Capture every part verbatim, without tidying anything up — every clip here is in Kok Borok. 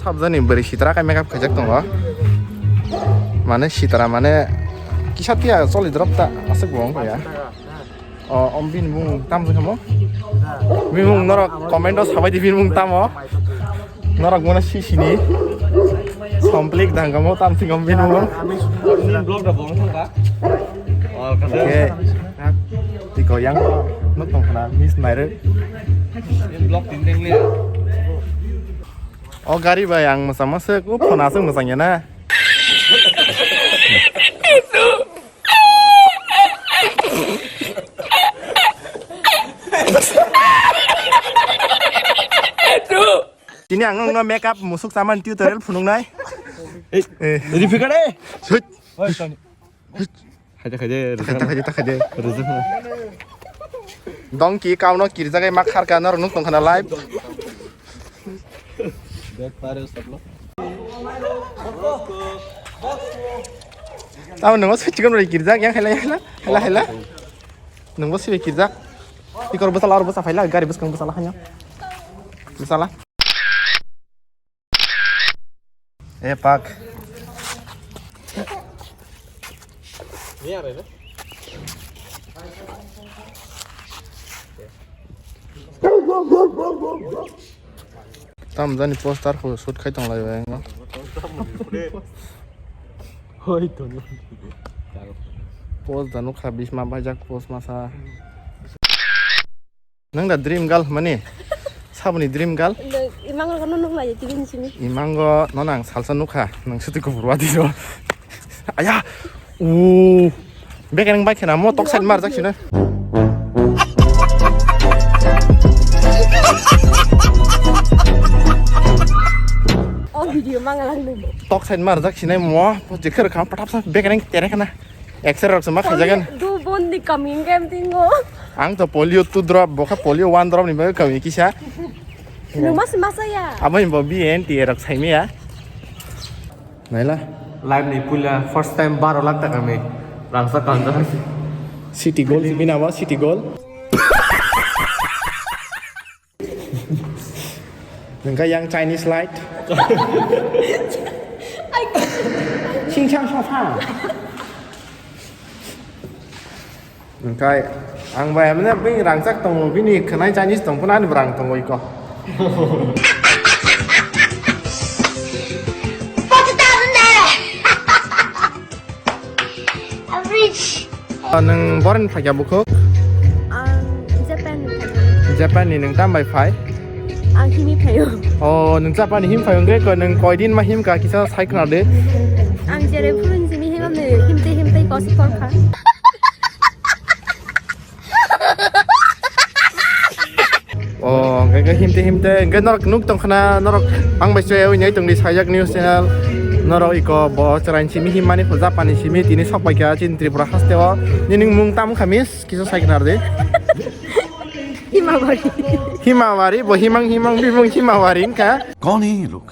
Habjani bwrwi sitra khe makeup khaijak tongo. Mane sitra mane kisa tiya choli drop ta aswk bo wng ya. O, om bini bumung tam se kamo? Bini bumung norok comment o sabai di bini bumung tamo? Norok mano sisini. Complete dang kamo tam se kamo bini bumung. Vlog da bong thang ba? Oke. Tiko yang nuk tong khna miss maire. Vlog tin teng le. O gari bai ang mwchang ma se, o phone aswk mwchang ya na. Tini ang nokno makeup musuk chamani tutorial phunuknai. Eh, eh. Rifika de. Sut. Oi, Tony. Haide, haide, Takhai, takhai, takhai. Donkey, kauno kirjagai mak kharka, norok nuk tongkhana live. Tamo nungo switch gun bai kirjak, yang hela, hela, hela, hela. Nungo sibai kirjak. Ikor bwsala, aro bwsa phaila, gari bwskang bwsala hanyo. Bwsala. E pak. Tam jani poster ko shoot khai tong lai bai no. Hoi to no. Post da nukha bisma bajak post masa. Nang da dream girl mani? Saboni dream girl? Imango no nung lai tibin sini. Imango no nang salsa nukha, nang suti kubur wadi ro. Aya. U. Beke nang bai khena mo tok side mar jak sina. O video mangalang nung. Tok side mar jak sina mo, jekher kham patap sa beke nang tere khana. X-ray rok se ma khaijagan. Polio, do bond ni coming game tingo. Ang to polio two drop, bo kha polio one drop ni bagwi kami kisa. Nung mas masa ya. Abo ni bo B N T A rok saimi ya. Naila. Live ni puila first time baro lakh taka ni rangsa kanja. City goal, bina ba city goal. Nengka yang Chinese light. Singchang sofa. Engkai ang bai amne bini rangchak tongo, bini khwnai Chinese tong phano ani bwrang tongo iko. Average. Nwng boroni phaikya bukhuk? Ang Japan ni phaikya. Japan ni nwng tam bai phai? Ang himwi phaio. O, nwng Japan ni him phaio, hwnkhe ko nwng koi din ma him ka kisa sai khna de. Ang jere phurun simi himamni himte himte kosi kolkha. O, hwnkhe himte himte, hwnkhe norok nuk tong khna, norok ang bai chwrai oi nai tong di Saijak News Channel. Norok iko bo chwraini simi himmani, Japanni simi tini sok pai kha chini Tripura haste o. Nini mung tamo kha miss, kisa sai khna rw di. Himawari. Himawari, bo himang himang bimung Himawari wngkha. कौन है ये लोग?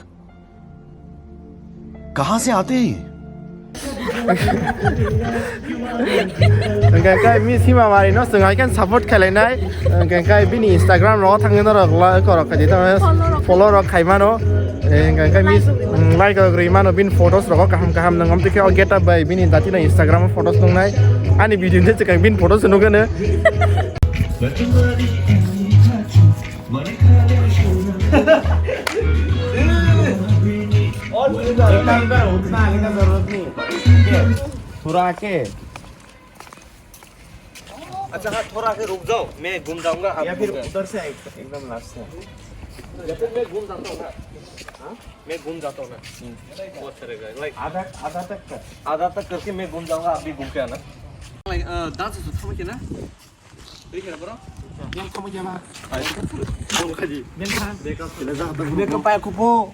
कहाँ से आते हैं ये? Hwnkhe khe Miss Himawari no chwng hai khe support khlainai. Hwnkhe khe bini Instagram rogo thangwi norok like rok khaidi, tamo follow rok khaimano. Hwnkhe khe Miss, mm, like rok rwi mano, bini photos rogo kaham kaham nang amtwi khe o get up bai bini dati no Instagram photos nungnai. Ani video ni swkang bini photos nukgano. और उतना, उतना आगे का जरूरत नहीं है। ठीक है? थोड़ा आके। अच्छा, हाँ, थोड़ा आके रुक जाओ, मैं घूम जाऊंगा, आप या फिर घूम जाओ। उधर से एक-, एकदम लास्ट से। या फिर मैं घूम जाता हूँ ना। हाँ? मैं घूम जाता हूँ ना। हम्म। बहुत सारे guys, like, आधा, आधा तक कर। आधा तक करके मैं घूम जाऊंगा, आप भी घूम के आना। Like, uh, dance is coming ना? Yang kamu jama. Yang kaji. Yang kan. Dia kau payah kupu.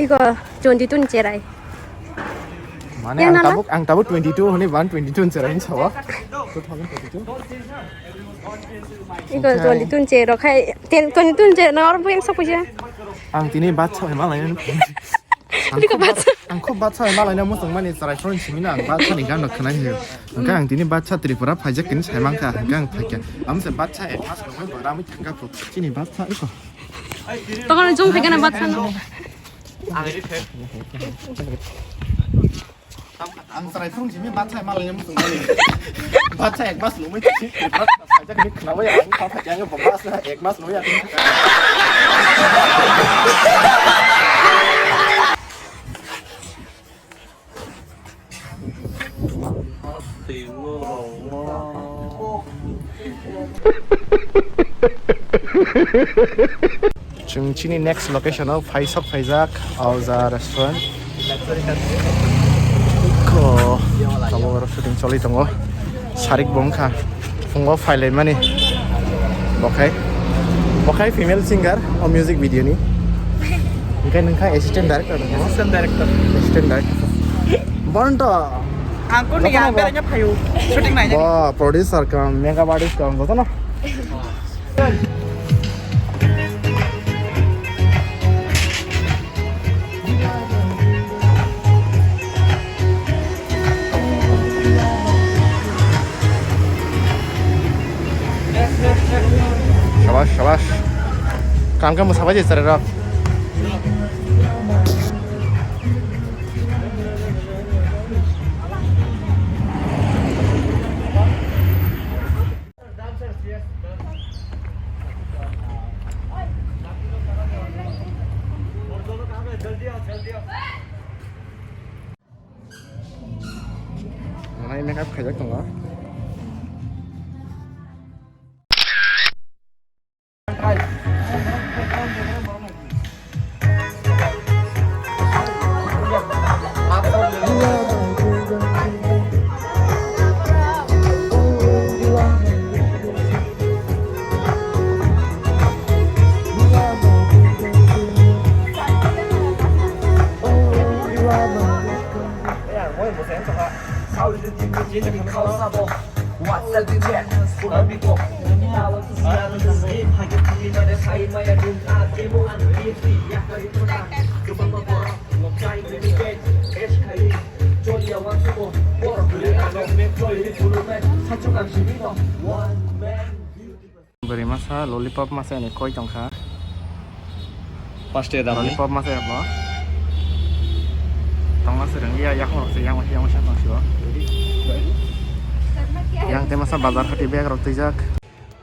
Iko twenty-two ni cherai. Mane yang ang nana? Tabuk, ang tabuk twenty-two hwnwi ban twenty-two ni cherai sawa. Two thousand twenty-two. Iko twenty-two ni cherai khai, ten, twenty-two ni cherai na oro buin sok puja. Ang tini bat sok ma lai. Ang khub bat sok ma lai na musung mani cherai phone simi na ang bat sok ni gan khna hiyo. Hwnkhe ang tini batsa Tripura phaijak tini saimangkha, hwnkhe ang phaikha. Amse batsa ek mas nungwi boramwi thangkha phu. Chini batsa iko. Tokon jong phaikha na batsa no. Ang chwrai phung simi batsa malai nang sung mani. Batsa ek mas nungwi tini Tripura phaijak tini khnawi ang kha phaikha ang batsa ek mas nungwi ang. Chwng chini next location o phai sok phaijak, Auja restaurant. Ko, tabuk oro shooting choli tongo. Sarik bo wngkha. Phungo phailaimani. Bokhai. Bokhai female singer o music video ni. Hwnkhe nwng kha assistant director no? Assistant director. Assistant director. Bonto. Angkor ni jotono ang bo beranya phayu. Shooting nai. Bo producer kam, makeup artist kam, jotono. Shabash, shabash. Kam kam musabai je sir rok. Manai makeup khaijak tongo. Bwrwi masa lollipop masa ni koi tongkha. Paste dam ni. Lollipop masa ya bo. Tongma se rang ya, ya ho se yang, yang sa tong sio. Yang te masa bazar hati bag rok twijak.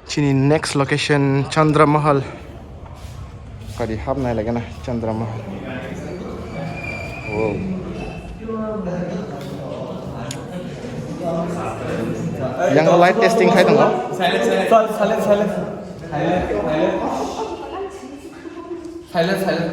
Chini next location Chandra Mahal. Kadi hap nai lagena Chandra Mahal. Wow. Yang light testing khai tongo. Silent, silent, silent. Silent, silent.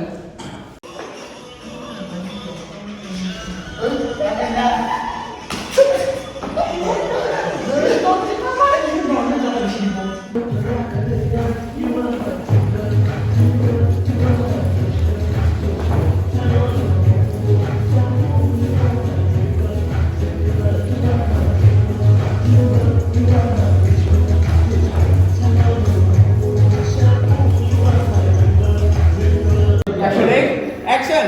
Action!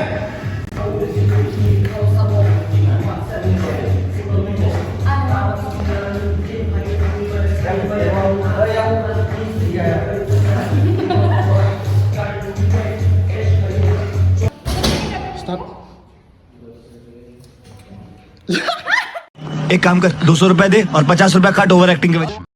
Start. एक काम कर, दो सौ रुपए दे और पचास रुपए काट ओवर एक्टिंग के वजह।